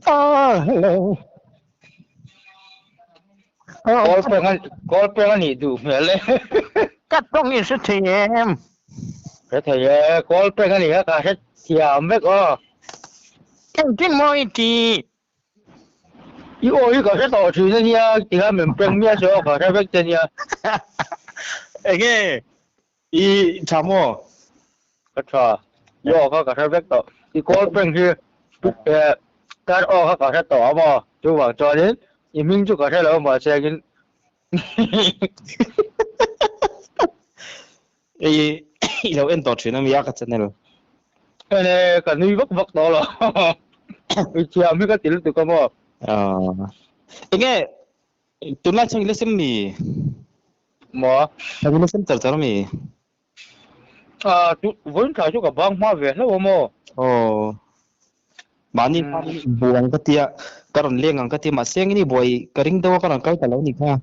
Ah, hello. Call peng a call peng a nih duh hmel e. Ka tawng i hre thei em? Hre thei e, call peng a nih kha ka hre thiam vek aw. Engtin maw i tih? I aw hi ka hre tawh thin a nia, tikha min peng miah se aw ka hre vek che nia. Enge i tha maw? Ka tha. I aw kha ka hre vek tawh. I call prank hi tar aw kha ka hre tawh a maw? Chuvang chuanin i hming chu ka hre lo mahse engin I i lo en tawh thin a mi a ka channel. Ene ka nui vak vak tawh lo. I thiam hi ka ti lutuk a maw? Enge tunlai chhang i la sem mi? Maw? Chhang i la sem char char mi? Ah, chu vawiin thlai chu ka bang hma ve hlauh a maw? Aw. Mahni khan buai ka tia, ka rawn leng ang ka tia, mahse engin i buai ka ring deuh a, ka rawn kal ta lo ni kha.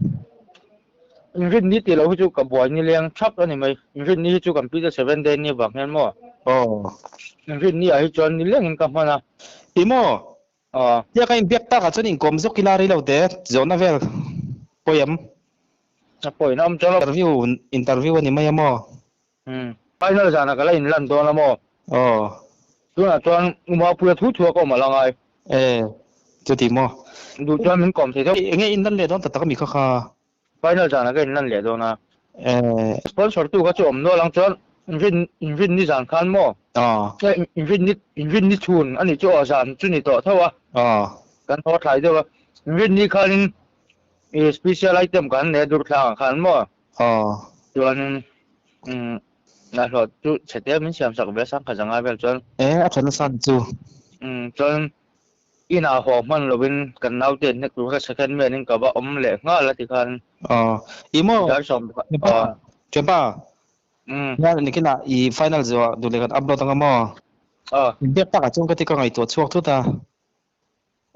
Inrin ni tih loh hi chu ka buai ni leng thap a ni mai. Inrin ni hi chu kan pi te seven day ni vang hian maw? Aw. Inrin ni ah hi chuan ni lengin ka hman a. Ti maw? Aw. Tia ka inbiak takah chuan inkawm zawk ila rei lo te, zawhna vel pawi am. A pawi na awm chuan. Interview interview a ni mai a maw? Umm. Final zanah ka la inlan dawn a maw? Aw. Tunah chuan U Mapuia thu thu a ka awm a la ngai. E, chuti maw? Duh chuan min kawm thei deuh. Enge inlan leh dawn tak tak a mi kha kha? Final zanah ka inlan leh dawn a. E. Sponsor tu kha chu awm nual ang chuan inrin inrin ni zan khan maw? Aw. E, inrin ni inrin ni chhun a nih chu aw zan chu ni tawh tho a. Aw. Kan haw thlai deuh a. Inrin ni khanin i special item kan nei a dur thlangah khan maw? Aw. Chuanin umm ngaihhlawh chu chhe te min siam sak ve sang kha zanga vel chuan. E a tha nasa ni chu. Umm chuan inah haw hman lovin kan naute in hnek tur kha second man in ka va awm leh nghal a ti khan. Aw. I maw? Dar sawm Thianpa. Aw. Thianpa. Umm. Nia nikinah i final zawh duh leh kan upload anga maw? Aw. Inbiak takah chuan ka ti ka ngaihtuah chhuak thut a.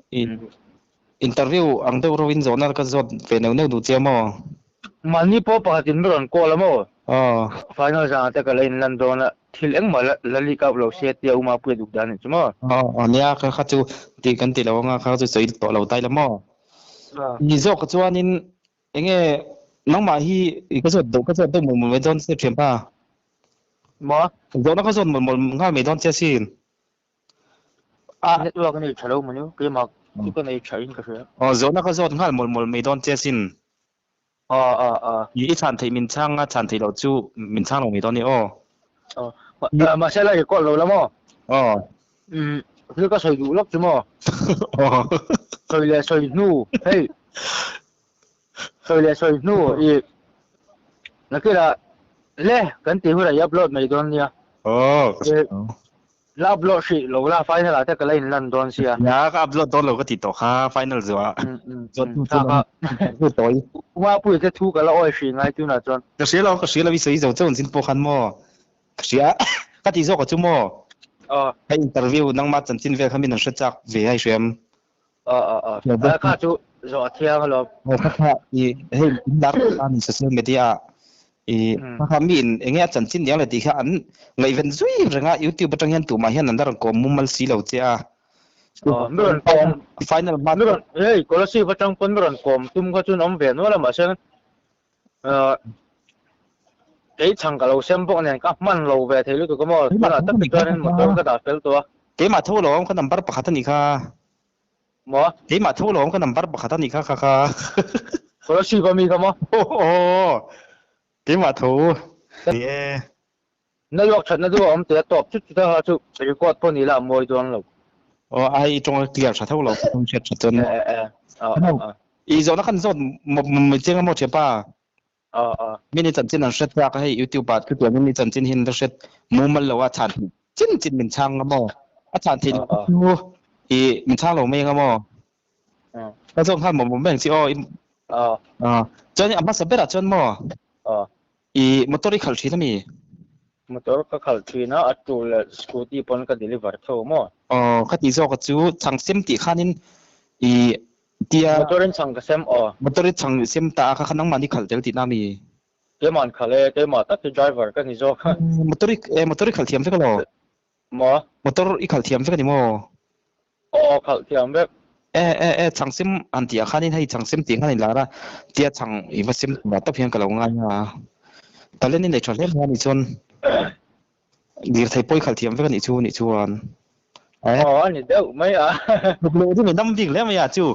I interview ang deuh ro in zawhna ka zawt ve neuh neuh duh che maw? Mahni pawh pakhat in rawn call a maw? Aw. Final zan ah te ka la in lan dawn a, thil engmah la la leak out lo se tia Uma Puia duk dan nih chu maw? Aw aw nia kha kha chu ti kan ti lo anga kha chu sawi tawh lo tai la maw? Ni zawk chuanin enge nangmah hi i ka zawt deuh ka zawt deuh mawlh mawlh mai dawn che thianpa. Maw? Zawhna ka zawt mawlh mawlh nghal mai dawn che asin. A network a nei tha lo mawni keimah chu ka nei tha in ka hria. Aw zawhna ka zawt nghal mawlh mawlh mai dawn che sin. Aw aw aw. I chhan theih min chhang a chhan theih loh chu min chhang lo mai dawn ni aw. Aw mahse la record lo la maw? Aw. Umm thil ka sawi duh lawk chu maw? Aw. Sawi leh sawi hnu hei sawi leh sawi hnu i nakila le kan tih hunah i upload mai dawn nia. Aw. La upload hrih lo la final ah te ka la in lan dawn sia. Nia ka upload dawn lo ka ti tawh kha final zuah. Zawt tu chu chu tawi. Uma pui te thu ka la awi hrih ngai tunah chuan. Ka hria lo ka hria lo i sawi zo chauh an zin pawh khan maw. Ka hria ka ti zawk a chu maw. Aw. Hei interview nangmah chanchin vel kha min an hre chak ve a i hriam. Aw aw aw. Kha chu zawh a thiang alawm. Aw kha kha i hei in lar a ni social media ah i kha kha mi in enge a chanchin niang le tih kha an ngaihven zui reng a youtube atang hian tumah hian an la rawn kawm mumal si lo che a. Aw mi rawn kawm final hma mi rawn hei Kolasib atang pawn mi rawn kawm tum kha chuan awm ve nual a mahse kei chhang ka lo sem bawk nen ka hman lo ve thei lutuk a maw tunah tak chuanin motor ka dah fel tawh a. Keimah tho alawm ka number pakhat a nih kha. Maw? Keimah tho alawm ka number pakhat a nih kha kha kha. Scholarship a mi kha maw? Aw keimah tho. Ni e. Na luak thatna chu a awm teh a tawp chut chut a kha chu record pawh ni la a mawi dawn lo. Aw ai i tawng a clear tha tho lo ka tawng hriat tha chuan. E e e aw aw aw. I zawhna khan zawt mawp mai chiang a maw thianpa? Aw aw. Mi ni chanchin an hret chak a hei youtube ah chutiang in mi chanchin hi an la hret mumal lo a chhan chin chin min chhang nga maw? A chhan theih loh chu i min chhang lo mai anga maw? Ka zawt nghal mawp mawp mai ang chi aw. Aw. Chuan a hmasa berah chuan maw? Aw. I motor i khalh thin a mi? Motor ka khalh thin a, a tul leh scooty pawn ka deliver tho maw? Aw, ka tih zawk a chu chhang sem tih khanin i tia. Motor in chhang ka sem aw. Motor i chhang sem ta a kha kha nangmah ni khalh tel tihna a mi? Keimah an khalh e, keimah tak hi driver ka ni zawk a. Motor i motor i khalh thiam vek alaw? Maw? Motor i khalh thiam vek a ni maw? Aw, khalh thiam vek. E e e chhang sem han tih ah khanin hei chhang sem tih khan a inlar a, tia chhang i va sem tumah tawp hian ka lo ngai a. Talent i nei tha hle mai a nih chuan lirthei pawi khalh thiam vek a nih chu nih chuan. Aw a ni deuh mai a. Hnuk luh chu min dam bik hle mai a chu.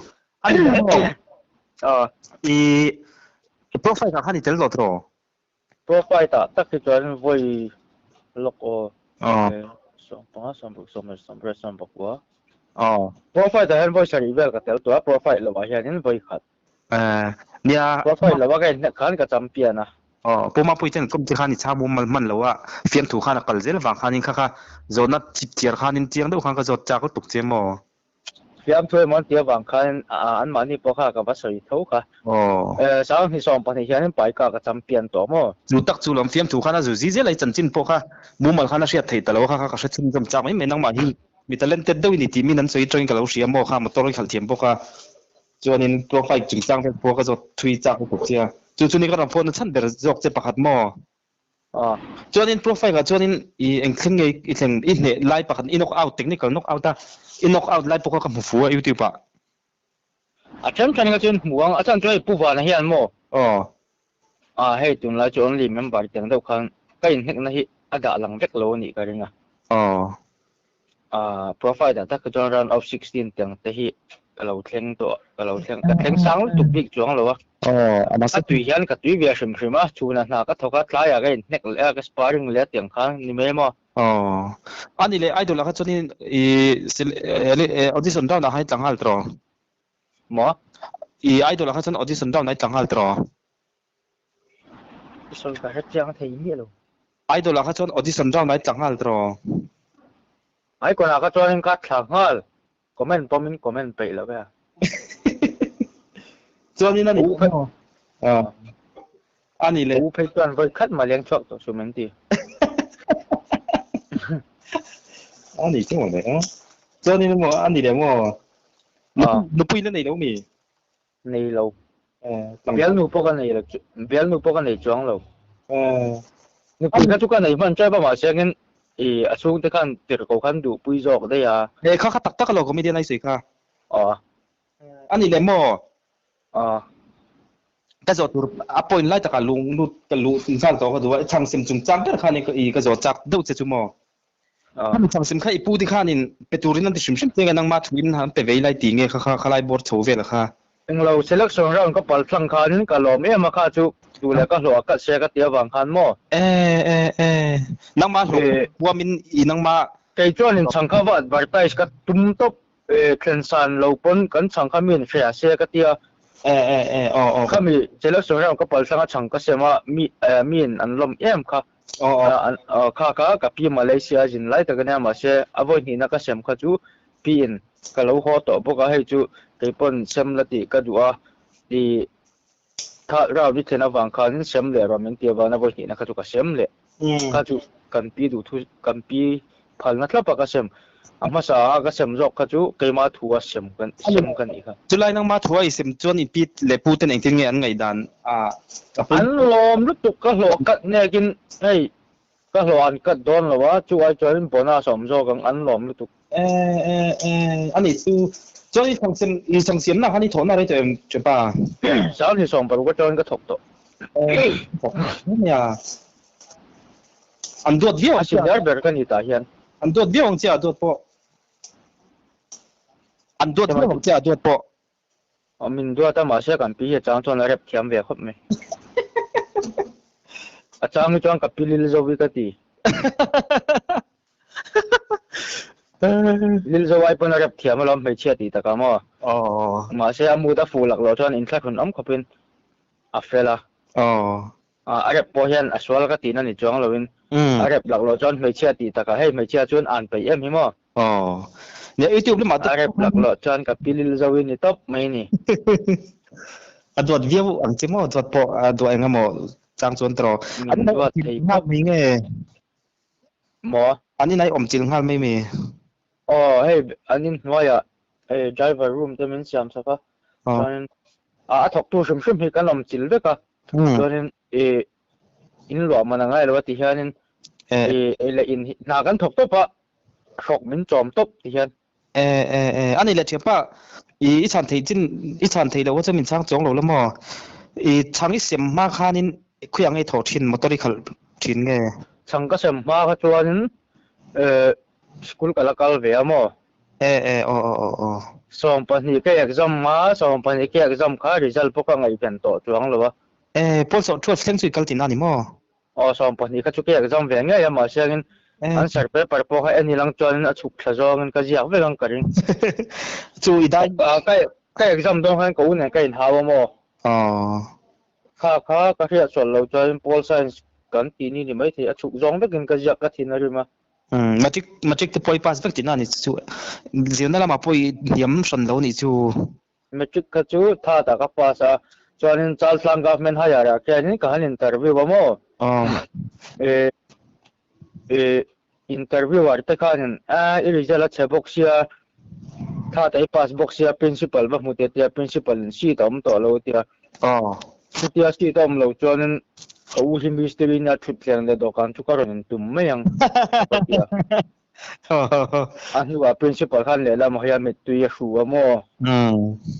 A ni maw? Aw. I profile ah khan i tel tawh tawh? Profile ah tak hi chuan vawi lawk aw. Aw. Sawmpanga, sawmruk, sawmriat, sawmriat, sawmpakua. Aw. Profile ah hian vawi sarih vel ka tel tawh a, profile loh ah hianin vawi khat. Eh, nia. Profile loh a ka inhnek khan ka champion a. Aw, Pu Mapui chuan kum chi khan i chham um hman lo a, fiamthu khan a kal zel vang khanin kha kha zawhna chip chiar khanin chiang deuh khan ka zawt chak lutuk che maw? Fiamthu emaw an tih avang khan anmahni pawh kha ka va sawi tho kha. Aw. Sanghnih 12 hianin Paika ka champion tawh maw? Chu tak chu lawm fiamthu khan a zu zi zel a, i chanchin pawh kha mumal khan a hriat theih ta lo kha kha ka hre chhunzawm chak mai mai nangmah hi mi talented deuh i ni tih min an sawi atangin ka lo hria maw kha motor i khalh thiam bawk a chuanin profile chungchang vel pawh ka zawt thui chak lutuk che a chu chu ni ka rawn phone na chhan ber zawk che pakhat maw? Chuanin profile ah chuanin i eng thleng nge i thleng i hneh lai pakhat i knock out technical knock out a i knock out lai pawh kha ka hmu fu a youtube ah. A then then kha chuan hmu ang a chan chu hei Pu Vana hian maw? Aw. A hei tunlai chu only member tiang deuh khan ka inhnek na hi a dah lang vek lo a nih ka ring a. Aw. A profile dah tak kha chuan round of 16 tiang te hi ka lo thleng tawh ka lo thleng ka thleng sang lutuk bik chuang lo a. Aw a A tui hian ka tui ve hrim hrim a, chhunah hna ka thawk a, tlaiah ka inhnek leh a, ka sparring leh a tiang khan ni mai maw? Aw a ni leh idol ah kha chuanin i audition round ah khan i tla nghal tawh? Maw? I idol ah kha chuan audition round ah i tla nghal tawh? I sawi ka hre chiang thei miah lo. Idol ah kha chuan audition round ah i tla nghal tawh? Icon ah kha chuanin ka tla nghal. Comment pawm in comment peih lo e. Chuanin a ni a ni le. U phei chuan vawi khat mah leng chhuak tawh suh min ti. A ni chu le. Chuanin maw a ni le maw. Nupui la nei lo mi? Nei lo. Bialnu pawh ka nei lo bialnu pawh ka nei chuang lo. Nupui kha chu ka nei hman ṭep a mahse angin i a chhungte khan tirhkoh khan duhpui zawk daih a. He kha kha tak tak alo comedian ai sawi kha. Aw. A ni leh maw? Aw. Ka zawh tur a point lai takah lung lut ka luh nghal tawh ka duh a, i chhang sem chungchang ber khan i ka zawh chak deuh che chu maw? Khami chang sim kha i pu te khanin pe turin an ti hrim hrim che nge nangmah thuin an pe vei lai ti nge kha kha khalai bawr chho vel kha. Englo selection round ka pal thlang khanin ka lawm em a kha chu duh leh ka hlawh a kat se ka ti avang khan maw. E e e nangmah hlawh huamin i nangmah. Kei chuanin chhang kha va advertise ka tum tawp e thlen san lo pawn kan chhang kha mi in hria se ka tia. E e e aw aw. Khami selection round ka pal thlang a chhang ka sem a mi miin an lawm em kha. Kha kha ka pi Malaysia a zin lai tak a nia mahse a vawi hnihna ka sem kha chu pi in ka lo haw tawh bawk a hei chu keipawn sem la tih ka duh a i kha round i thlen avang khanin sem leh rawh min tih avangin a vawi hnihna kha chu ka sem leh kha chu kan pi duh thu kan pi phalna thlap a ka sem a hmasa a ka sem zawk kha chu keima thu a sem kan sem ka nih kha. Chulai nangma thu a i sem chuan i pi leh pu ten engtin nge an ngaihdan a a An lawm lutuk ka hlawh kat hnekin hei ka hlawh an kat dawn lo a chu ai chuanin bonus a awm zawk ang an lawm lutuk. E e e a nih chu chuan i chhang sem i chhang siamna khan i thawhna rei tawh em Chepa? Sanghnih 16 atangin ka thawk tawh. Nia An duat viau ang che a. A senior ber ka ni tah hian. An duat viau ang che a duat pawh. An duat viau ang che a duat pawh. Aw min duat a mahse kan pi hi a chang chuan a rep thiam ve khawp mai. A chang hi chuan ka pi lil zo hi ka ti. Lil zo ai pawn a rep thiam alawm hmeichhia tih takah maw. Aw. Mahse a mood a fuh lak loh chuan inthlahrun awm khawpin a fel a. Aw. A rep pawh hian a sual ka tihna ni chuang loin a rep lak loh chuan hmeichhia tih takah hei hmeichhia chuan an peih em hi maw? Aw. Nia YouTube lamah te A rep lak loh chuan ka pilil zo i ni tawp mai ni. A duat viau ang che maw? Duat pawh a duah eng emaw chang chuan tawh. Min duat thei khawp. Mai nge? Maw? An inai awm chil nghal mai mi? Aw hei an inhnuaiah hei driver room te min siam sak a chuanin a thawktu hrim hrim hi kan awm chil vek a chuanin ih in luah man a ngai lo a ti hianin ih ei leh in hna kan thawk tawp a hrawk min chawm tawp ti hian. E e e a ni leh thianpa I i chhan theih chin i chhan theih loh chu min chhang chuang lo la maw? I chhang i sem hma khanin khawiah nge i thawh thin motor i khalh thin nge? Chhang ka sem hma kha chuanin school ka la kal ve a maw? E e aw aw aw aw. 12 ka exam a, 12 ka exam kha result pawh ka ngaihven tawh chuang lo a. E pawl sawh twelve thleng chu i kal tihna a ni maw? Aw 12 kha chu ka exam ve ngei a mahse angin answer paper pawh kha en ilang chuanin a chhuk thla zawngin ka ziak vek ang ka ring. Chu i dai. Ka exam dawn khan ka u nen ka inhau a maw? Aw. Kha kha ka hriat sual lo chuanin pol science kan tih ni ni maithei a chhuk zawng vekin ka ziak ka thin a rim a. Matric matric te pawh i pass vek tihna a ni chu. Zirna lamah pawh i hniam hran lo nih chu. Matric kha chu tha tak a pass a, chuanin Chaltlang Government Higher ah khianin ka han interview a maw? E, e, interviewer te khanin a i result a chhe bawk sia, tha ta i pass bawk sia, principal va hmu te tia, principal in seat a awm tawh lo tia. Chutia seat a awm lo chuanin ka u hi mistiri nia thutthleng leh dawhkan chu ka rawn intum mai ang ka tia. A hnuah principal khan lehlam ah hian mittui a hru a maw?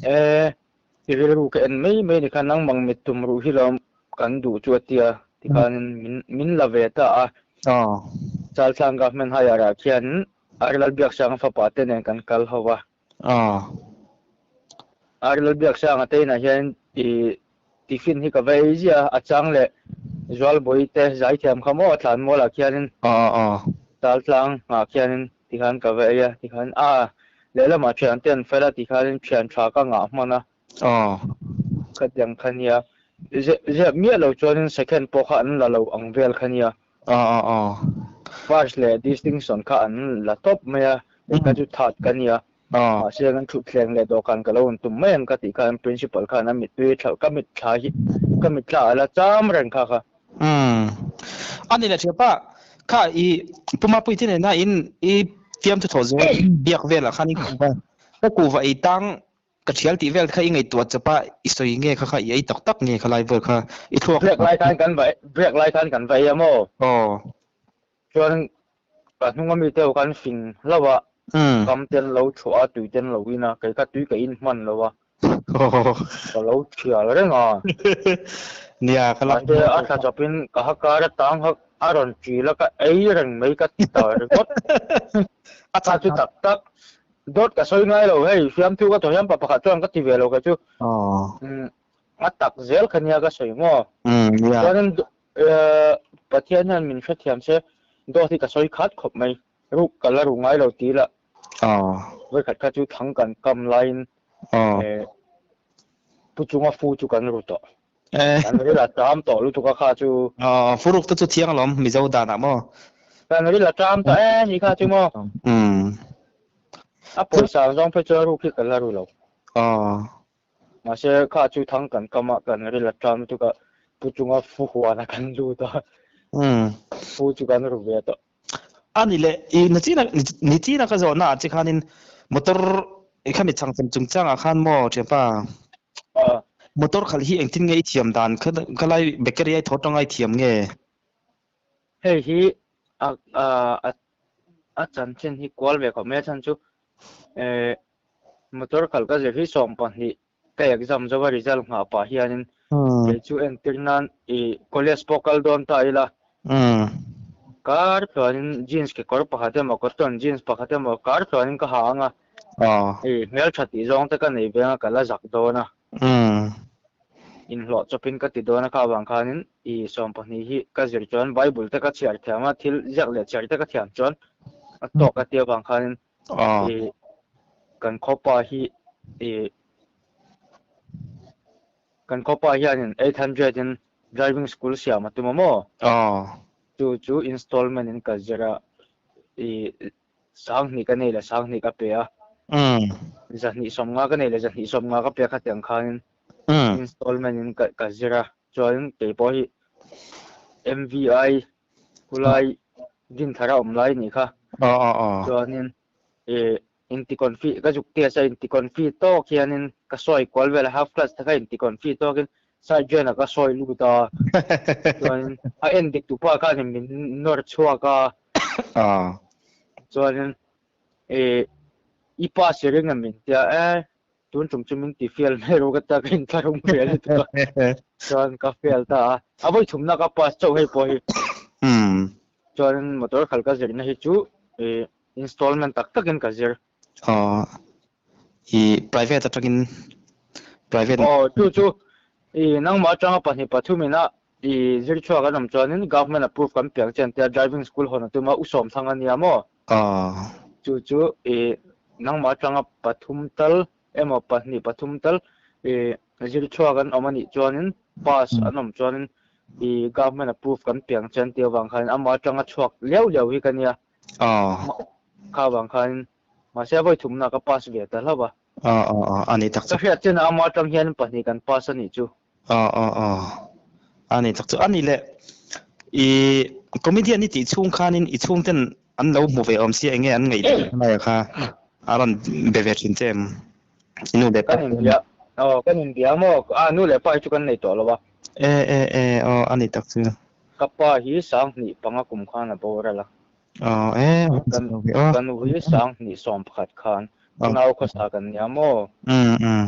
E, i rilru ka en mai mai ni khan nangmang mittum ruh hi lawm kan duh chu a tia tikhanin min min la ve ta a. Chalthlang Government Higher ah khian Arlal Biaksanga fapa te nen kan kal ho a. Arlal Biaksanga te inah hian i tiffin hi ka va ei ziah a, a chang leh Zualbawi te zaithiam kha maw thlan mualah khianin Chaltlang ah khianin tikhan ka va ei a, tikhan a lehlamah thian te an fel a tikhanin thian tha ka ngah hman a. Khatiang kha nia, ziak miah lo chuanin second pawh kha an la lo ang vel kha nia. First leh distinction kha an la tawp mai a, hei kha chu third ka nia. Mahse kan thutthleng leh dawhkan ka lo rawn tum mai ang ka tih khan principal khan a mittui thla ka mitthla hi ka mitthla a la cham reng kha kha. A ni leh thiapa kha i Puma Puite nena in i fiamthu thawh zawng biak velah khan i kuhva ka kuhva ei tang Ka thial tih vel kha i ngaihtuah chawp a, i sawi nge kha kha i ei tak tak nge kha lai vel kha i thluak. Break lai khan kan va break lai khan kan va ei a maw? Aw. Chuan ka hnung ami te ho khan fing hlauh a, kam ten lo chhuah a, tui ten lo in a, kei kha tui ka in hman lo a. Ka lo thial reng a. Nia ka la. Mahse a thla chawp in ka ha kar a tang hak a rawn ṭil a, ka ei reng mai ka ti ta ringawt. A Kha chu tak tak Dawt ka sawi ngai lo hei, fiamthu ka thaw hian pa pakhat chuan ka ti ve lo kei chu. A tak zel kha nia ka sawi maw. Chuanin Pathian hian min hrethiam se dawt hi ka sawi khat khawp mai. Ruk ka la ru ngai lo ti ila. Vawikhat kha chu thang kan kam laiin pu chunga fu chu kan ru tawh. Kan ril a ṭam tawh lutuk a kha chu. Furuk te chu thiang alawm Mizo danah maw? Kan ril a ṭam tawh e ni kha chu maw? A pawisa ang zawng phei chuan ruk hi ka la ru lo. Mahse kha chu thang kan kam a, kan ril a ṭam lutuk a, pu chunga fu huan a kan lut a, fu chu kan ru ve tawh. A ni le, i nachina nichina ka zawhna ah che khanin motor i khami chhangchhem chungchangah khan maw thianpa? Motor khalh hi engtin nge i thiam dan kha ka lai bakery ai thaw tang ai thiam nge? Hei hi a a a chanchin hi kual ve khawp mai a chhan chu motor khalh ka zir hi 12 ka exam zo a result nghah pah hianin kei chu entir nan i college pawh kal dawn ta ila kar tluanin jeans kekawr pakhat emaw cotton jeans pakhat emaw kar tluanin ka ha ang a i hmeltha tih zawng te ka nei veng a ka la zak dawn a inhlawh chawpin ka ti dawn a kha avang khanin i 12 hi ka zir chuan bible te ka chhiar thiam a thil ziak leh chhiar te ka thiam chuan a tawk a tia avang khanin i kan khawpa hi i kan khawpa hianin 800 in driving school siam a tum a maw? Chu chu installment in ka zir a, i 2000 ka nei leh 2000 ka pe a, 250 ka nei leh 250 ka pe a khatiang khanin installment in ka zir a, chuanin keipawh hi MVI Khulai Dinthar a awm lai nih kha. Chuanin inti confi ka zuk test a inti confi tawk hianin ka sawi kual vel a half class te kha inti confi tawkin side join ah ka sawi lut a. Chuanin a en dik tu pa khanin min nawr chhuak a. Chuanin i pass i ring em min tia e. Tun tum chu min ti fail mai ro ka ta ka inthlahrung ve lutuk a. Chuan ka fail ta a. A vawi thumna ka pass chauh hei pawh hi. Chuan motor khalh ka zirna hi chu installment tak takin ka zir. Aw. I private atangin private. Aw chu chu i nangmah atanga pahnih pathum ina i zir chhuak an awm chuanin government approve kan piang che an tia driving school hawn a tum a u sawm thang a nia maw? Aw. Chu chu i nangmah atanga pathum tal emaw pahnih pathum tal i zir chhuak an awm a nih chuanin pass an awm chuanin i government approve kan piang che an tia vang khanin amah atanga chhuak liau liau hi ka nia. Aw. Kha vang khanin mahse a vawi thumna ka pass ve ta hlauh a. Aw aw aw a ni tak chu. Ka hriat chian a ama atang hian pahnih kan pass a nih chu. Aw aw aw a ni tak chu. A ni le i comedian i tih chhung khanin i chhungten an lo hmu ve awm sia enge an ngaih lai kha a rawn be ve thin che em? I nu leh pa. Kan inbia aw kan inbia maw a nu leh pa hi chu kan nei tawh lo a. E e e aw a ni tak chu. Ka pa hi sanghnih panga kum khan a boral a. Aw e Kan ka nu hi sanghnih sawm pakhat khan unau khawsa kan nia maw? Um um.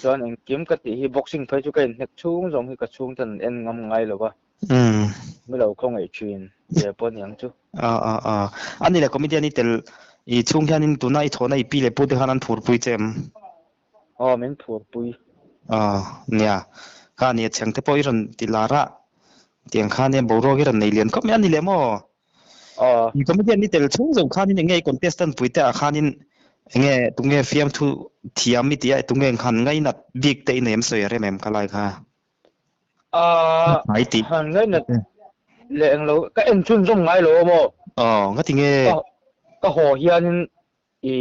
Chuan engkim ka tih hi boxing phei chu ka inhnek chhung zawng hi ka chhung ten an en ngam ngai lo va. Um. Mi lo khaw ngaih thin ve pawh niang chu. Aw aw aw. Ani leh comedian i tel i chhung hianin tuna i thawhna i pi leh pu te khan an phurpui che em? Aw min phurpui. Aw nia. Kha nia chheng te pawh i rawn ti lar a. Tiang khan nia boruak i rawn nei lian khawp mai a ni leh maw? Aw. I comedian ni tel chhung zawng khanin enge i contestant pui te ah khanin enge tunge fiamthu thiam i tih a tunge han ngainat bik te i nei em sawi a rem em kha lai kha? Aaa Ai tih. Han ngainat leh englo ka en chhunzawm ngai lo a maw? Aw ngati nge? Ka ka haw hianin i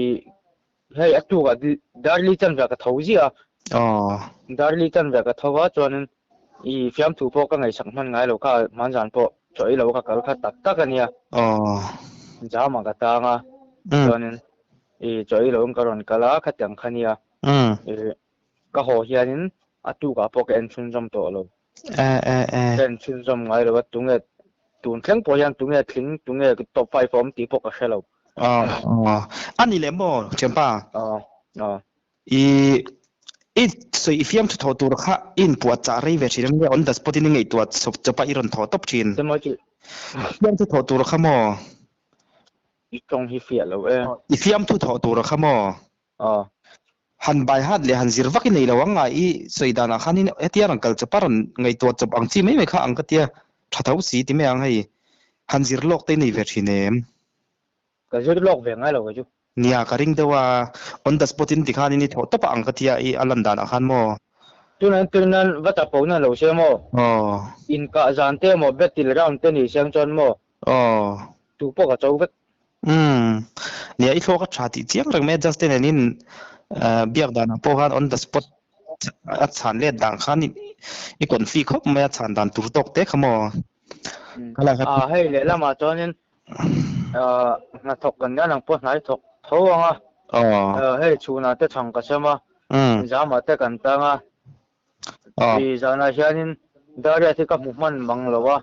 hei a tukah Darli chanve ka tho ziah a. Aw. Darli chanve ka tho a chuanin i fiamthu pawh ka ngaihsak hman ngai lo kha hmanzan pawh chaw ei lo ka kal kha tak tak a nia. Aw. Jamah ka tang a chuanin i chaw ei loin ka rawn kal a khatiang kha nia. I ka haw hianin a tukah pawh ka en chhunzawm tawh lo. Ka en chhunzawm ngai lo a tunge tun thleng pawh hian tunge tling tunge top five a awm tih pawh ka hre lo. A ni leh maw thianpa? I i sawi i fiamthu thawh tur kha i inpuah chah rei ve thin ania on the spot in i ngaihtuah chawp chawp a i rawn thawh tawp thin. Fiamthu thawh tur kha maw? I tawng hi fiah lo e. I fiamthu thawh tur kha maw? Aw. Han bai hat leh han zir vak i nei lo ang a, i sawi danah khanin hetia rawn kal chawp a rawn ngaihtuah chawp ang chi mai mai kha ang ka tia, tha tho si ti mai ang hei. Han zir lawk te i nei ve thin em? Ka zir lawk ve ngai lo kei chu. Nia, ka ring deuh a, on the spot in tikhanin i thawh tawp a ang ka tia i a lan danah khan maw? Tunah entir nan va chapo na lo se maw? Aw. Inkah zan te maw battle round te ni siang chuan maw? Aw. Tu pawh ka cho vek. Umm. Nia, i thluak a tha tih chiang reng mai a, Justin nen in biak danah pawh khan on the spot a chhan let dan khan i confi khawp mai a, chhan dan tur tawk te kha maw? Ah, hei lehlamah chuanin hnathawk kan nia nang pawh hnai thawk tho ang a. Aw. Hei chhunah te chhang ka sem a, zamah te kan tang a. I zanah hianin Darius hi ka hmu hman mang lo a.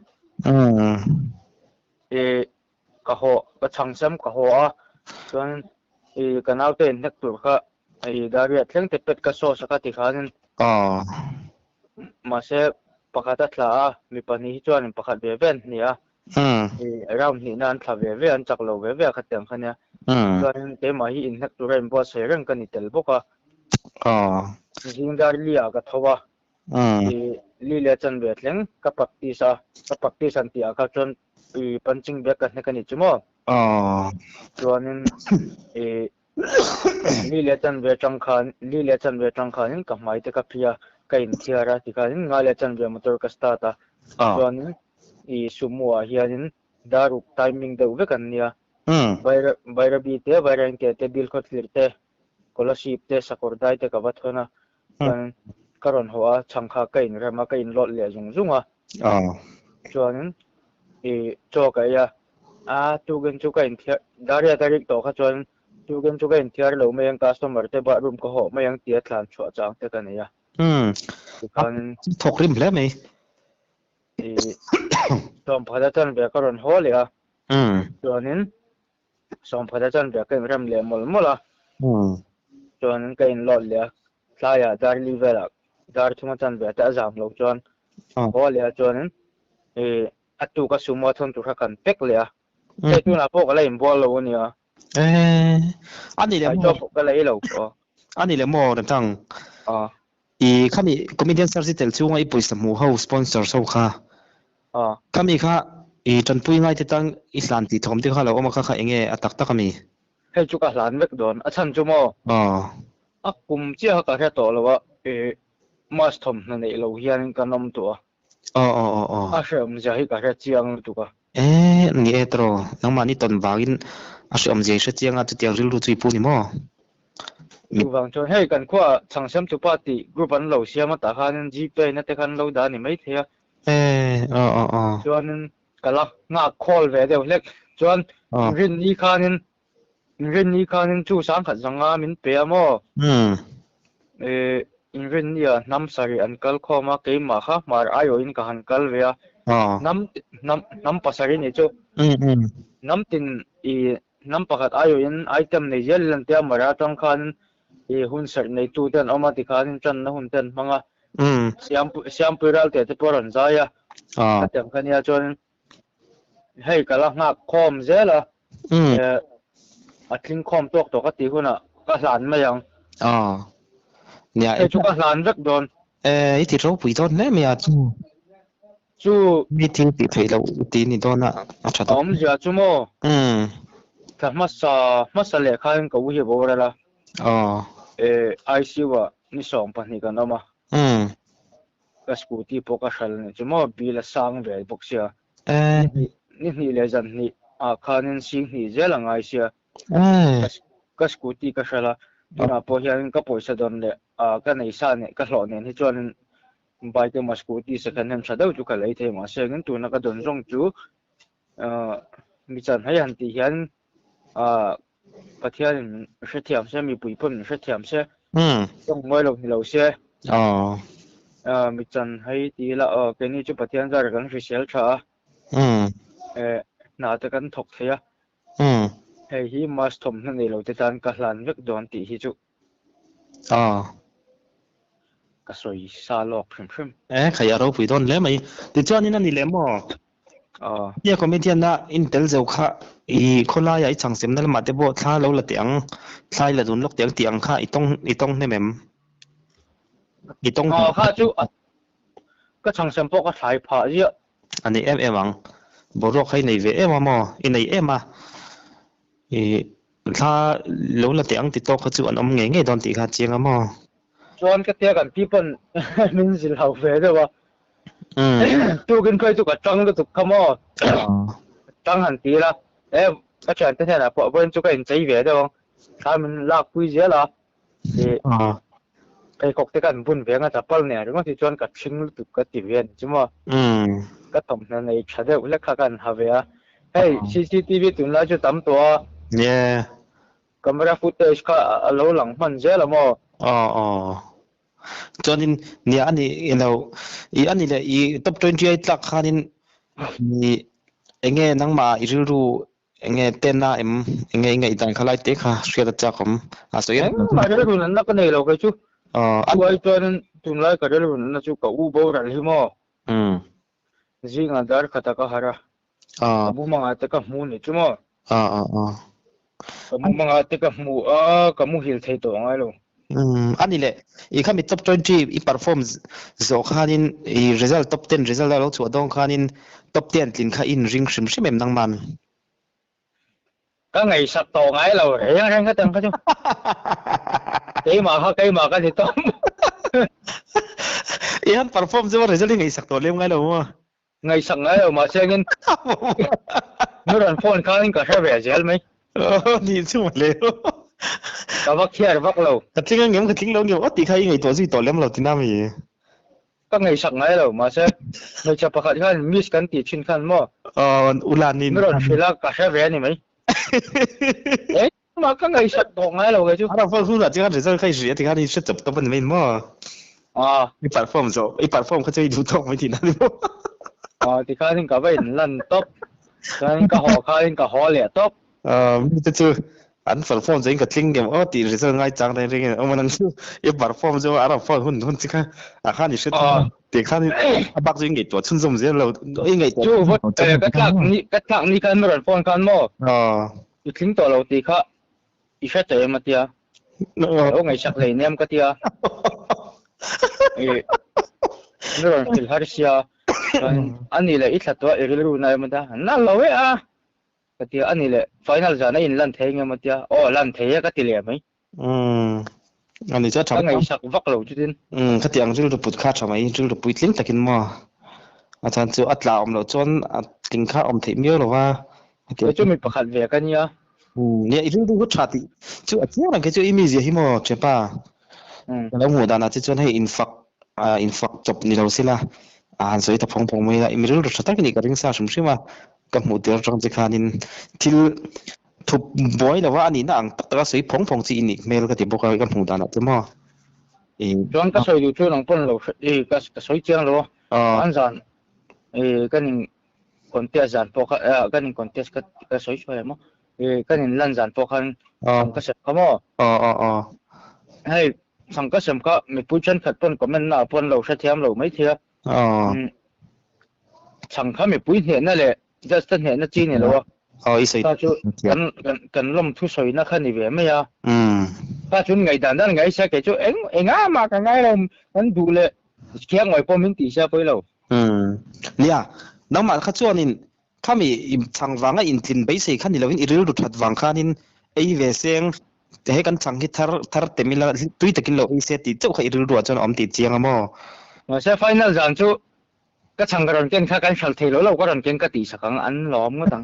I ka haw, ka chhang sem ka haw a, chuan i ka naute inhnek tur kha i Darius thleng te pet ka sauce a kha ti khanin. Mahse pakhat a thla a, mi pahnih hi chuanin pakhat ve ve an hnih a. I round hnihna an thla ve ve a, an chak lo ve ve a khatiang kha nia. Chuanin keimah hi inhnek tura inbuatsaih reng ka ni tel bawk a. Zing dar li ah ka tho a, i li leh chanve thleng ka practice a, ka practice han tih ah kha chuan i punching bag ka hnek a ni chu maw. Chuanin i li leh chanve atang khan li leh chanve atang khanin ka hmai te ka phi a, ka inthiar a tikhanin nga leh chanve motor ka start a. Chuanin i sumo ah hianin daruk timing deuh vek an nia. Bairabi te, Vairengte te, Bilkhawthlir te, Kolasib te, Sakawr dai te ka va thawn a, chuan ka rawn haw a, chhang kha ka inrem a, ka inlawt leh zung zung a. Chuanin i chaw ka ei a, a tukin chu ka inthiar, Daria ka rik tawh kha chuan tukin chu ka inthiar lo mai ang, customer te bathroom ka hawh mai ang tia thlan chhuah chang te ka nei a. Tikhanin. Thawk rim hle mai. I sawmphat a chanve ka rawn haw leh a, chuanin sawmphat a chanve ka inrem leh mawlh mawlh a, chuanin ka inlawt leh a. Tlaiah dar li velah dar thuma chan ve te a zam loh chuan haw leh a chuanin ih a tuka sumo thawn tur kha kan pack leh a. Hei tunah pawh ka la inbual lo a nia. Eh, a ni leh maw? Ka la ei lo. A ni leh maw Remthang? I khami comedian search i tel chunga i pawisa hmuh ho sponsors ho kha. Khami kha i tanpui ngai te tan i hlan tih thawm te kha lo awm a kha kha enge a tak tak a mi? Hei chu ka hlan vek dawn. A chhan chu maw? A kum chiah kha ka hre tawh lo a, i mask thawmhnaw neih lo hianin kan awm tawh a. A hreawmzia hi ka hre chiang lutuk a. E, ni e tawh, nangmahni tawn vangin a hreawmzia i hre chiang a, chutiang rilru chu i pu ni maw? Chuvang chuan hei kan khuaah Chhangsiamtupa tih group an lo siam a, tah khanin Gpay na te khan lo dah a ni maithei a. E, aw aw aw. Chuanin ka la nghak khawl ve deuh hlek. Chuan Rinni khanin Inrinni khanin chu sangkhat zanga min pe a maw? E, Inrinnia hnam sarih an kal khawm a, keimah kha hmar aiawhin ka han kal ve a. Hnam, hnam, hnam pasarih nih chu. Hnam tin i hnam pakhat aiawhin item nei zel an tia, Mara atang khanin i hun serh neitu te an awm a, tikhanin tanna hun te an hmang a. Siampui Ralte te pawh a rawn zai a. Khatiang kha nia chuanin Hei ka la nghak khawm zel a, a tling khawm tawk tawh ka tih hunah ka hlan mai ang. Nia, Hei chu ka hlan vek dawn. I ti ropui dawn hle mai a chu. Chu. Mi thil tih theih loh i ti ni dawn a, a tha dawn. A awmzia chu maw? Thla hmasa hmasa leh khain ka u hi a boral a. ICU ah ni 12 kan awm a. Ka scooty pawh ka hral nih chu maw bill a sang ve bawk sia. Ni hnih leh zan hnih ah khanin sing hnih zel a ngai sia. Ka scooty ka hral a, tunah pawh hianin ka pawisa dawn leh ka nei sa nen ka hlawh nen hi chuanin bike emaw scooty second hand tha deuh chu ka lei thei mahse engin tuna ka dawn zawng chu mi chan hei han tih hian Pathianin min hrethiam se, mipui pawhin min hrethiam se, tawng mawi lo ni lo se, mi chan hei ti ila aw keini chu Pathian zara kan hrisel tha a, hna te kan thawk thei a, hei hi mask thawmhnaw nei lo te tan ka hlan vek dawn tih hi chu ka sawi sa lawk hrim hrim. E khai a ropui dawn hle mai. Tichuanin a ni leh maw? Nia comedian a in tel zeuh kha i khawlaia i chhangsemna lamah te pawh thla lo la teh ang, thla i la dun lawk teh ang tih ang kha i tawng i tawng hnem em? I tawng Aw kha chu ka chhangsem pawh ka thlai phah ziah. A nei em em ang. Boruak kha i nei ve em a maw? I nei em a. I thla lo la teh ang ti tawk kha chu an awm ngei ngei dawn tih kha a chiang a maw? Chuan ka tia kan pi pawn min zilh hau ve deuh a. Tukin khawi chu ka tang lutuk kha maw? Tang han ti ila, e ka thiante hnenah pawh vawiin chu ka inchei ve deuh ang, thla min lak pui zel a, ih pheikhawk te kan bun ve anga chapal nen ringawt hi chuan ka thing lutuk ka ti ve a ni chu maw? Ka thawmhnaw nei tha deuh hlek kha ka han ha ve a, hei cctv tunlai chu tam tawh a. Camera footage kha a lo lang hman zel a maw? Aw aw. Chuanin nia ani i lo i ani leh i top 20 ai tlak khanin i enge nangmah i rilru enge tena em enge i ngaihdan kha lai te kha hriat a chak awm a sawi a. Engmah rilru natna ka nei lo kei chu. Aw. Chu ai chuanin tunlai ka rilru natna chu ka u boral hi maw? Zingah dar khatah ka harh a. Ka mumangah te ka hmu ni chu maw? Ka mumangah te ka hmu a, ka muhil thei tawh ngai lo. A ni le, i khami top 20 i perform zawh khanin i result top 10 result a lo chhuah dawn khanin top 10 tlin kha i inring hrim hrim em nangman? Ka ngaihsak tawh ngai lo reng reng hetiang kha chu. Keimah kha keimah ka ni tawp. I han perform chu result i ngaihsak tawh lem ngai lo maw? Ngaihsak ngai lo mahse angin nu rawn phone khanin ka hre ve zel mai. Ni chu mawle. Ka va khiar vak lo. Ka tling angem ka tling lo angem aw tih kha i ngaihtuah zui tawh lem lo tina mi? Ka ngaihsak ngai lo mahse hmeichhe pakhat khan miss kan tih thin khan maw? Aw Ulanin. Nu rawn hrilh a ka hre ve a ni mai. Engmah ka ngaihsak tawh ngai lo kei chu. A rawn phone hunah chuan result kha i hria tikhan i hre chawp tawp a ni mai maw? I perform zawh, i perform kha chu i duh tawk mai tihna a ni maw? Aw tikhanin ka va inlan tawp, chuan ka haw khanin ka haw leh tawp. Aw mite chu An perform chu in ka tling ngem aw tih result ngai chang reng reng in awm a nang chu i perform chu a rawn phone hun hun chi kha a khan i hre thung a tih khan a bak chu i ngaihtuah chhunzawm zel lo i ngaihtuah Chu vawt ka tlak ni ka tlak ni khan rawn phone khan maw i tling tawh lo tih kha i hre tawh em a tia lo ngaihsak hlei nem ka tia i rawn hrilh har sia chuan ani leh i thla tawh a i rilru na em a tia na lo e a Ka ti a, ani leh final zan a in lan thei nge maw tia, aw lan thei e ka ti leh mai. Umm ani chu a tha Ka ngaihsak vak lo chutin. Umm ka ti ang rilru put kha a tha mai, rilru puitling takin maw a chan chu a tla awm loh chuan a tling kha awm theih miau lo va. Kei chu mi pakhat ve ka nia. Umm nia i rilru tha tih chu a chiang reng kei chu i mizia hi maw Chepa. Ka lo hmuh danah che chuan hei infak infak chawp ni lo sela a han sawi ta phawng phawng mai a, i mi rilru tha tak i nih ka ring sa hrim hrim a. Ka hmuh tir atang che khanin thil thup buai lova a nihna ang tak taka sawi phawng phawng chi i nih hmel ka ti bawk a, ka hmuh danah che maw. I. Chuan ka sawi duh chu nang pawn lo hre i ka ka sawi chiang lo a, an zan i kan in contest zan pawh kha kan in contest ka ka sawi chhuai maw i kan in lan zan pawh khan chhang ka sem kha maw. Aw aw aw. Hei chhang ka sem kha mipui thenkhat pawn comment na ah pawn lo hrethiam lo maithei a. Aw. Chhang kha mipui hnehna leh judge te hnehna chi ni lo a. Aw i sawi Kha chu kan kan kan lawm thu sawina kha ni ve mai a. Kha chu ngaihdan dan ngai sia kei chu eng enga mah ka ngai lo kan duh leh khiang ngawi pawh min tih sia pawi lo. Nia, nangmah kha chuanin khami chhang vanga intlin beisei kha ni lovin i rilru that vang khanin ei ve seng he kan chhang hi thar thar tem ila tui takin lo ei se tih chauh kha i rilruah chuan a awm tih chiang a maw? Mahse final zan chu ka chhang ka rawn ken kha kan hralh thei lo lo ka rawn ken ka tih sak ang an lawm ngawt ang.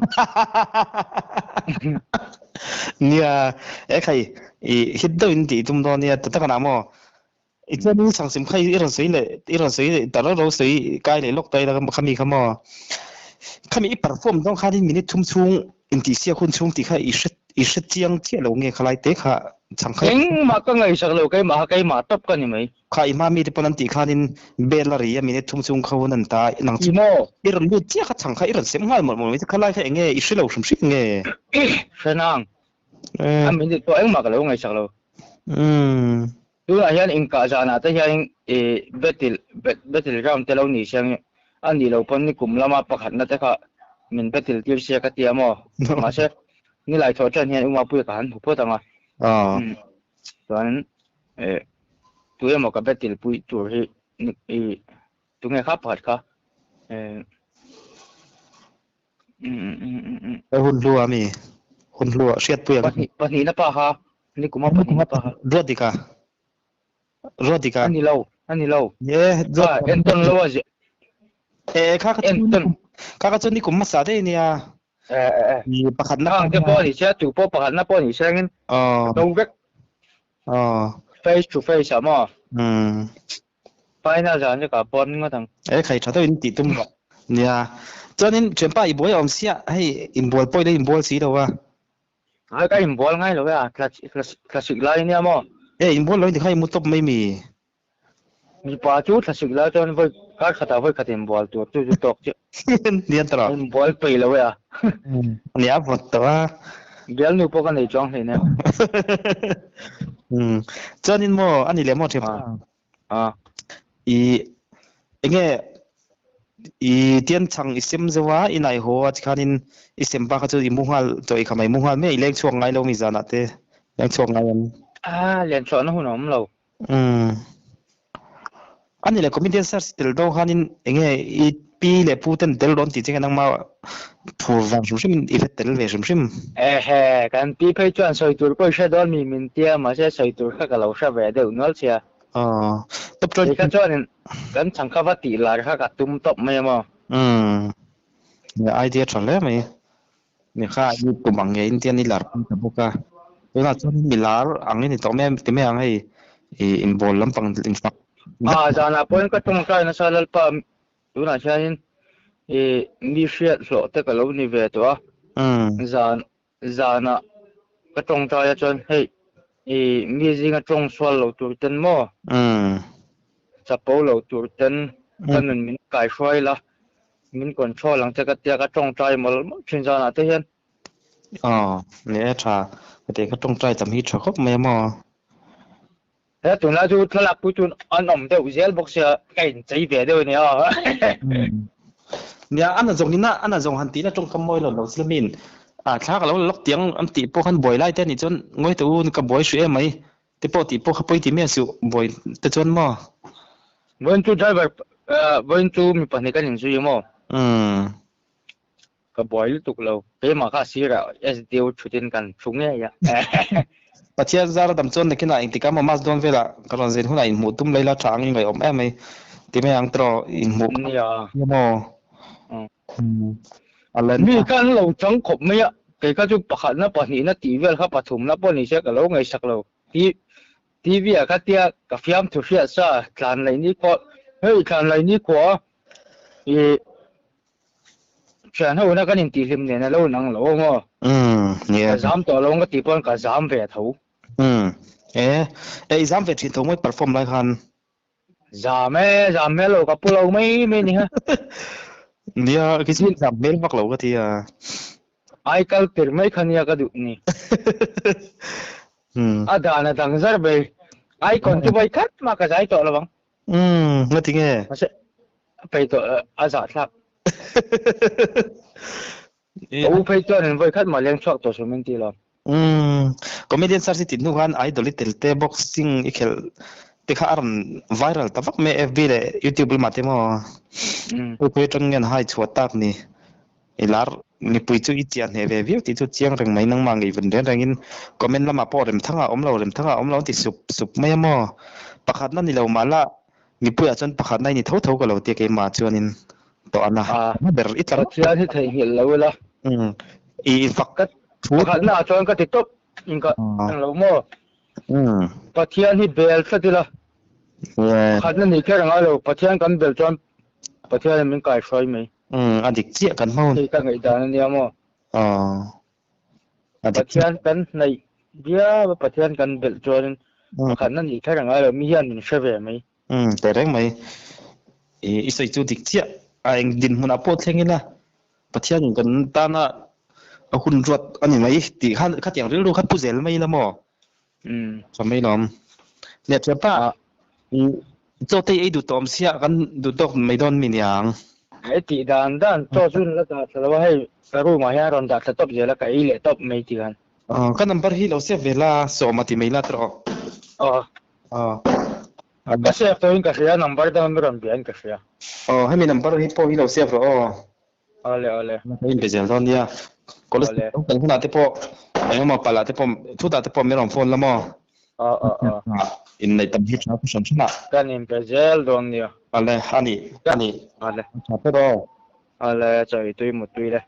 Nia, e khai i hit deuh in tih tum dawn nia ta tak anah maw? I chuan in chhang sim kha i rawn sawi leh i rawn sawi leh ta rau rau sawi kai leh lawk ta ila khami kha maw khami i perform dawn khan in minute thum chhung intihsiak hun chhung tih kha i hre i hre chiang chiah lo nge khalai te kha chhang kha Engmah ka ngaihsak lo keimah kha keimah tawp ka ni mai. Kha i hma mite pawn an tih khanin bel a ri a minute thum chhung kha hun an ta nang chu I maw? I rawn lut chiah kha chhang kha i rawn sem nghal mawlh mawlh mai khalai kha enge i hre lo hrim hrim nge? Hre nang. A minute pawh engmah ka lo ngaihsak lo. Tunah hian inkah zanah te hian i battle battle round te lo ni sia nge a nih loh pawn nikum lama pakhatna te kha min battle tir sia ka tia maw? Mahse nilai thawh ṭan hian Umapuia ka han hmu phawt ang a. Chuan tu emaw ka battle pui tur hi i tunge kha pakhat kha Hun hlua mi hun hlua hriatpuia pahnihna pa kha Ni kuma pahnih na paha. Ruatika. Ruatika. Ani lo, ani lo. Ye, Kha enton lo a Eh, kha kha enton. Kha kha chu ni kum hmasa daih ania. Eh eh eh. Ni pakhat na. Khang te pawh ni sia, tu pawh pakhat na pawh ni sia ngin. Oh. Do vek. Oh. Face to face ah maw. Hmm. Final zan chu ka pawn ngawt ang. Eh khai tha deuhin tih tum rawh. Nia. Chuanin thianpa i buai a awm sia, hei inbual pawh i la inbual si lo a. Ai ka inbual ngai lo e a, thlasik lai ania maw? E inbual lo in tikha i mu tawp mai mi? Mipa chu thlasik lai chuan vawi kar khatah vawi khat inbual tur chu chu tawk chiah. Nia tawh. Inbual peih lo e a. Nia vawt tawh a. Bialnu pawh ka nei chuang hleinem. Chuanin maw a ni leh maw thiam? A. I enge i tian chhang i sem zeuh a, i nai haw a tikhanin i sem pa kha chu i mu nghal tawh i kha mai mu nghal mai a, i leng chhuak ngai lo mi zanah te leng chhuak ngai an. A, len chhuahna hun a awm lo. Umm. A ni leh comedian search tel dawn khanin enge i pi leh pu ten tel dawn tih che nge nangma phur vang hrim hrim in i hre tel ve hrim hrim. Ehe, kan pi phei chuan sawi tur pawh i hre dawn mi min tia mahse sawi tur kha ka lo hre ve deuh nual che a. Aw, top chuan. Kei kha chuanin kan chhang kha va tih lar kha ka tum tawp mai a maw? Umm, idea tha hle mai. Mi kha i tum ang nge in tian i lar pui ta bawk a. Tunah chuan mi lar ang i ni tawh mai a, ti mai ang hei i inbawl lampang infak. Ah, zanah pawhin ka tawngtai nasa Lalpa tunah hianin i mi hriat hlawh te ka lo ni ve tawh a. Zan Zanah ka tawngtai a chuan hei i mi zinga tawng sual lo tur ten maw? Chapo lo tur ten ka nun min kaihruai la, min control ang che ka tia ka tawngtai mawlh mawlh thin zanah te hian. Ni e tha te kha tawngtai tam hi tha khawp mai a maw. He tunlai chu thlalak pui chu an awm deuh zel bawk sia ka inchei ve deuh a nia. Nia a na zawng ina a na zawng han tihna tawngkam mawi lo lo chu min a thla ka lo la lawk tiang an tih pawh khan buai lai te anih chuan ngawi teh u ka buai hrih em mai te pawh tih pawh kha pawi ti miah suh buai te chuan maw. Vawiin chu driver vawiin chu mi pahnih kan inzui maw? Umm. Ka buai lutuk lo. Keimah kha sirah SDO thutin kan thu ngei a. Pathian zar a dam chuan nakinah engtik a maw mass dawn velah ka rawn zin hunah inhmuh tum laila tha ang i ngaihawm em mai ti mai ang tiraw inhmuh kha Nia. nia maw? A len Mi kha an lo chang khawp mai a, kei kha chu pakhatna pahnihna tih vel kha pathumna pawh ni se ka lo ngaihsak lo. TV ah kha tia ka fiamthu hriat sa tlan laih ni khua hei tlan laih ni khua i Thian ho na kan intihhlim nen a lo nang lo maw? Umm, nia. Ka zam tawh lo ang ka tih pawn ka zam ve tho. Umm, e, e i zam ve thin tho maw i perform lai khan? Zam e, zam hmel lo ka pu lo mai mai ni ha. Nia, khi chu zam hmel vak lo ka ti a. Ai kal tir mai kha nia ka duh ni. Umm. A dan a dang zar mai. Icon chu vawi khat mah ka zai tawh lo ang. Umm, nga ti nge? Mahse, phei tawh a zah thlak. Ka u phei chuan in vawi khat mah leng chhuak tawh suh min ti lo. Umm, comedian search i tih hnu khan idol i tel te, boxing i khelh te kha a rawn viral ta vak mai FB leh YouTube lamah te maw? Umm. Hei pawh hi atang nge an hai chhuah tak ni. I lar mipui chu i chiah hneh ve viau tih chu chiang reng mai nangmah ngei vun reng rengin comment lamah pawh Remthanga awm lo Remthanga awm lo an ti sup sup mai a maw? Pakhatna ni lo mah la mipuiah chuan pakhatna i ni tho tho ka lo tia keimah chuanin tawh ana A ber i tla Pathian hi theihnghilh lo ila. Umm i fak Ka thu pakhatna ah chuan ka ti tawp in ka ang lo maw? Umm Pathian hi bel tlat ila. Pakhatna ni kher a ngai lo Pathian kan bel chuan Pathian in min kaihruai mai. Umm a dik chiah kan hma hun. Hei ka ngaihdan a nia maw? Aw a dik chiah. Pathian kan hnaih viau a Pathian kan belh chuanin pakhatna nih kher a ngai lo mi hian min hre ve mai. Umm teh reng mai. I i sawi chu dik chiah a eng dinhmunah pawh thleng ila Pathianin kan tana a hun ruat a ni mai tih kha khatiang rilru kha pu zel mai ila maw? Umm. Tha mai lawm. Nia thianpa i chaw te ei duh tawh awm sia kan duh tawk mai dawn mi niang. Hei tih dan dan chaw chu la dah thla lo a hei ka room ah hian rawn dah thla tawp zel a ka ei leh tawp mai ti khan. Aw ka number hi lo save ve la sawma ti mai la tawh. Aw. Aw. Ka save tawhin ka hria number dang mi rawn bia in ka hria. Aw hemi number hi pawh hi lo save rawh aw. Awle awle. Ka in be zel dawn nia. College Awle. lo kal hunah te pawh engemaw palh ah te pawh thutah te pawh min rawn phone la maw? Aw aw aw. Inneih tam hi tha pu hran hran ah. Kan in be zel dawn nia. Awle ani ani. Awle. Tha phawt aw. Awle chawi tui mut tui le.